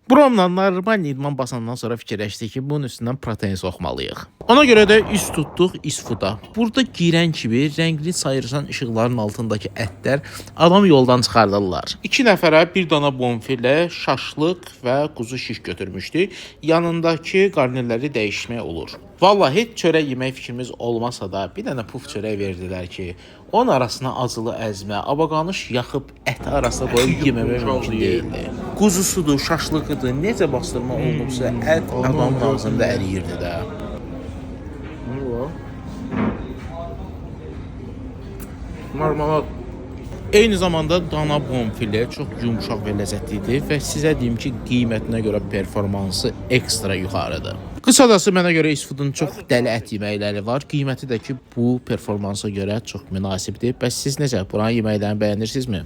Bromla normal idman basandan sonra fikirləşdik ki, bunun üstündən protein soxmalıyıq. Ona görə də üz tutduq İsfuda. Burada girən kimi rəngli sayırsan işıqların altındakı ətlər adamı yoldan çıxardırlar. 2 nəfərə bir dana bonfile, şaşlıq və quzu şiş götürmüşdük. Yanındakı qarnirləri dəyişmək olur. Vallahi heç çörək yemək fikrimiz olmasa da bir dənə puf çörək verdilər ki, onun arasına acılı əzmə, abaqanış yaxıb əti arasına qoyub yeməmək mümkün deyildi. Quzusudur, şaşlığıdır, necə bastırma olunubsa ət adamın ağzında əriyirdi də. Marmalad. Eyni zamanda dana bonfile çox yumşaq və ləzzətli idi və sizə deyim ki, qiymətinə görə performansı ekstra yuxarıdır. Qısacası mənə görə İsfudun çox dəli ət yeməkləri var. Qiyməti də ki, bu performansa görə çox münasibdir. Bəs siz necə buranın yeməklərini bəyənirsinizmi?